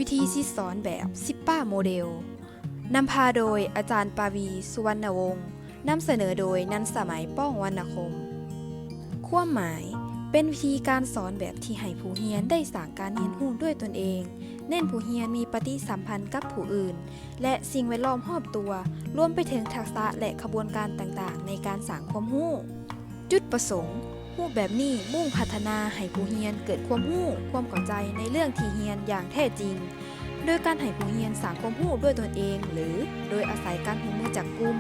ວິທີສິດສອນແບບສິບປາໂມເດລ ນຳພາໂດຍອາຈານປາວີ ສຸວັນນະວົງ, ນຳສະເໜີໂດຍ ນັນສະໄໝ ປ້ອງວັນນະຄົມ. ຄວາມໝາຍ, ເປັນວິທີການສອນແບບທີ່ໃຫ້ຜູ້ຮຽນໄດ້ສ້າງການຮຽນຮູ້ດ້ວຍຕົນເອງ, ເນັ້ນຜູ້ຮຽນມີປະຕິສຳພັນກັບຜູ້ອື່ນ ແລະ ສິ່ງແວດລ້ອມຮອບຕົວ, ລວມໄປເຖິງທັກສະ ແລະ ຂະບວນການຕ່າງໆໃນການສ້າງຄວາມຮູ້. ຈຸດປະສົງ, ຮູບແບບນີ້ມຸ່ງພັດທະນາໃຫ້ຜູ້ຮຽນເກີດຄວາມຮູ້, ຄວາມເຂົ້າໃຈໃນເລື່ອງທີ່ຮຽນຢ່າງແທ້ຈິງ, ໂດຍການໃຫ້ຜູ້ຮຽນສ້າງຄວາມຮູ້ດ້ວຍຕົນເອງ ຫຼື ໂດຍອາໄສການຮ່ວມມືຈາກກຸ່ມ.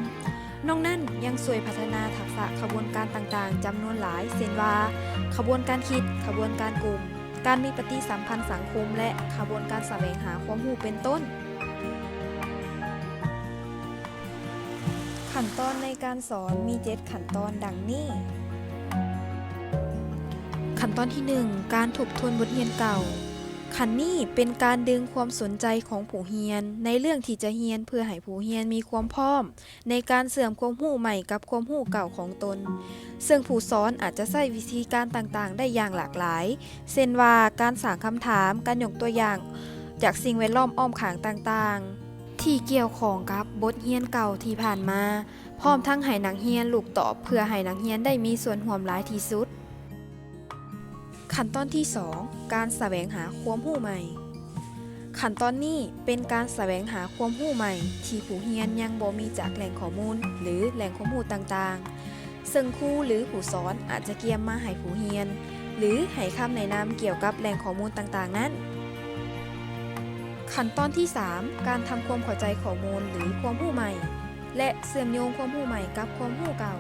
ນອກນັ້ນຍັງຊ່ວຍພັດທະນາທັກສະຂະບວນການຕ່າງໆຈຳນວນຫຼາຍ, ເຊັ່ນວ່າ ຂະບວນການຄິດ, ຂະບວນການກຸ່ມ, ການມີປະຕິສຳພັນສັງຄົມ ແລະ ຂະບວນການສະແຫວງຫາຄວາມຮູ້ ເປັນຕົ້ນ. ຂັ້ນຕອນໃນການສອນມີເຈັດຂັ້ນຕອນດັ່ງນີ້. ຂັ້ນຕອນທີໜຶ່ງ ການທົບທວນບົດຮຽນເກົ່າ. ຂັ້ນນີ້ເປັນການດຶງຄວາມສົນໃຈຂອງຜູ້ຮຽນໃນເລື່ອງທີ່ຈະຮຽນ ເພື່ອໃຫ້ຜູ້ຮຽນມີຄວາມພ້ອມໃນການເຊື່ອມຄວາມຮູ້ໃໝ່ກັບຄວາມຮູ້ເກົ່າຂອງຕົນ, ເຊິ່ງຜູ້ສອນອາດຈະໃຊ້ວິທີການຕ່າງໆໄດ້ຢ່າງຫຼາກຫຼາຍ, ເຊັ່ນວ່າ ການສ້າງຄຳຖາມ, ການຍົກຕົວຢ່າງຈາກສິ່ງແວດລ້ອມອ້ອມຂ້າງຕ່າງໆ ທີ່ກ່ຽວຂ້ອງກັບບົດຮຽນເກົ່າທີ່ຜ່ານມາ, ພ້ອມທັງໃຫ້ນັກຮຽນລູກຕອບ ເພື່ອໃຫ້ນັກຮຽນໄດ້ມີສ່ວນຮ່ວມຫຼາຍທີ່ສຸດ. ຂັ້ນຕອນທີສອງ ການສະແຫວງຫາຄວາມຮູ້ໃໝ່. ຂັ້ນຕອນນີ້ເປັນການສະແຫວງຫາຄວາມຮູ້ໃໝ່ທີ່ຜູ້ຮຽນຍັງບໍ່ມີຈາກແຫຼ່ງຂໍ້ມູນ ຫຼື ແຫຼ່ງຄວາມຮູ້ຕ່າງໆ, ເຊິ່ງຄູ ຫຼື ຜູ້ສອນອາດຈະກຽມມາໃຫ້ຜູ້ຮຽນ ຫຼື ໃຫ້ຄຳແນະນຳກ່ຽວກັບແຫຼ່ງຂໍ້ມູນຕ່າງໆນັ້ນ. ຂັ້ນຕອນທີສາມ ການທຳຄວາມເຂົ້າໃຈຂໍ້ມູນ ຫຼື ຄວາມຮູ້ໃໝ່ ແລະ ເຊື່ອມໂຍງຄວາມຮູ້ໃໝ່ກັບຄວາມຮູ້ເກົ່າ.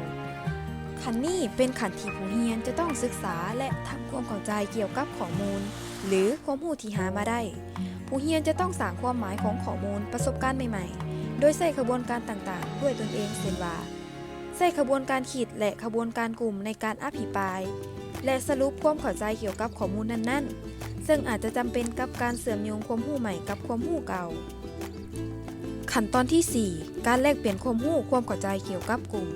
ຂັ້ນນີ້ເປັນຂັ້ນທີ່ຜູ້ຮຽນຈະຕ້ອງສຶກສາ ແລະ ທຳຄວາມເຂົ້າໃຈກ່ຽວກັບຂໍ້ມູນ ຫຼື ຄວາມຮູ້ທີ່ຫາມາໄດ້. ຜູ້ຮຽນຈະຕ້ອງສ້າງຄວາມໝາຍຂອງຂໍ້ມູນ, ປະສົບການໃໝ່ໆ ໂດຍໃຊ້ຂະບວນການຕ່າງໆດ້ວຍຕົນເອງ, ເຊັ່ນວ່າ ໃຊ້ຂະບວນການຄິດ ແລະ ຂະບວນການກຸ່ມໃນການອະພິປາຍ ແລະ ສະຫຼຸບຄວາມເຂົ້າໃຈກ່ຽວກັບຂໍ້ມູນນັ້ນໆ, ເຊິ່ງອາດຈະຈຳເປັນກັບການເຊື່ອມໂຍງຄວາມຮູ້ໃໝ່ກັບຄວາມຮູ້ເກົ່າ. ຂັ້ນຕອນທີສີ່ ການແລກປ່ຽນຄວາມຮູ້, ຄວາມເຂົ້າໃຈກ່ຽວກັບກຸ່ມ.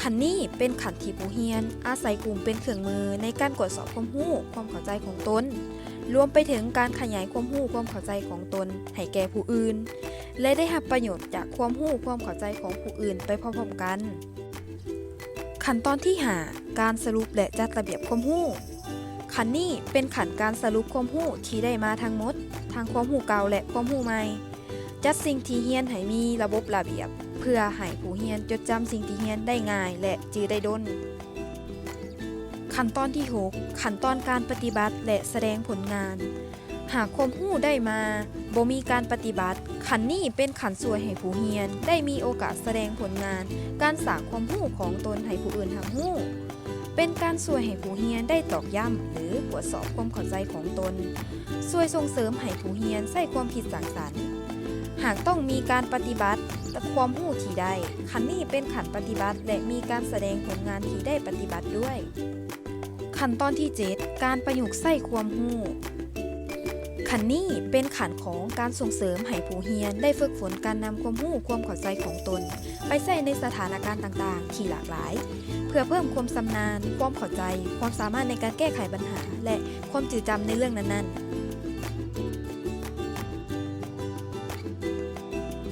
ຂັ້ນນີ້ເປັນຂັ້ນທີ່ຜູ້ຮຽນອາໄສກຸ່ມເປັນເຄື່ອງມືໃນການກວດສອບຄວາມຮູ້, ຄວາມເຂົ້າໃຈຂອງຕົນ, ລວມໄປເຖິງການຂະຫຍາຍຄວາມຮູ້, ຄວາມເຂົ້າໃຈຂອງຕົນໃຫ້ແກ່ຜູ້ອື່ນ ແລະ ໄດ້ຮັບປະໂຫຍດຈາກຄວາມຮູ້, ຄວາມເຂົ້າໃຈຂອງຜູ້ອື່ນໄປພ້ອມໆກັນ. ຂັ້ນຕອນທີຫ້າ ການສະຫຼຸບ ແລະ ຈັດລະບຽບຄວາມຮູ້. ຂັ້ນນີ້ເປັນຂັ້ນການສະຫຼຸບຄວາມຮູ້ທີ່ໄດ້ມາທັງໝົດ, ທັງຄວາມຮູ້ເກົ່າ ແລະ ຄວາມຮູ້ໃໝ່. ຈັດສິ່ງທີ່ຮຽນໃຫ້ມີລະບົບລະບຽບ ເພື່ອໃຫ້ຜູ້ຮຽນຈົດຈຳສິ່ງທີ່ຮຽນໄດ້ງ່າຍ ແລະ ຈື່ໄດ້ດົນ. ຂັ້ນຕອນທີຫົກ ຂັ້ນຕອນການປະຕິບັດ ແລະ ສະແດງຜົນງານ. ຫາກຄວາມຮູ້ໄດ້ມາບໍ່ມີການປະຕິບັດ, ຂັ້ນນີ້ເປັນຂັ້ນຊ່ວຍໃຫ້ຜູ້ຮຽນໄດ້ມີໂອກາດສະແດງຜົນງານການສ້າງຄວາມຮູ້ຂອງຕົນໃຫ້ຜູ້ອື່ນຮັບຮູ້. ເປັນການຊ່ວຍໃຫ້ຜູ້ຮຽນໄດ້ຕອກຢ້ຳ ຫຼື ກວດສອບຄວາມເຂົ້າໃຈຂອງຕົນ, ຊ່ວຍສົ່ງເສີມໃຫ້ຜູ້ຮຽນໃຊ້ຄວາມຄິດສ້າງສັນ. ຫາກຕ້ອງມີການປະຕິບັດຄວາມຮູ້ທີ່ໄດ້, ຂັ້ນນີ້ເປັນຂັ້ນປະຕິບັດ ແລະ ມີການສະແດງຜົນງານທີ່ໄດ້ປະຕິບັດດ້ວຍ. ຂັ້ນຕອນທີເຈັດ ການປະຍຸກໃຊ້ຄວາມຮູ້. ຂັ້ນນີ້ເປັນຂັ້ນຂອງການສົ່ງເສີມໃຫ້ຜູ້ຮຽນໄດ້ຝຶກຝົນການນຳຄວາມຮູ້, ຄວາມເຂົ້າໃຈຂອງຕົນ ໄປໃຊ້ໃນສະຖານະການຕ່າງໆທີ່ຫຼາກຫຼາຍ, ເພື່ອເພີ່ມຄວາມຊຳນານ, ຄວາມເຂົ້າໃຈ, ຄວາມສາມາດໃນການແກ້ໄຂບັນຫາ ແລະ ຄວາມຈື່ຈຳໃນເລື່ອງນັ້ນໆ.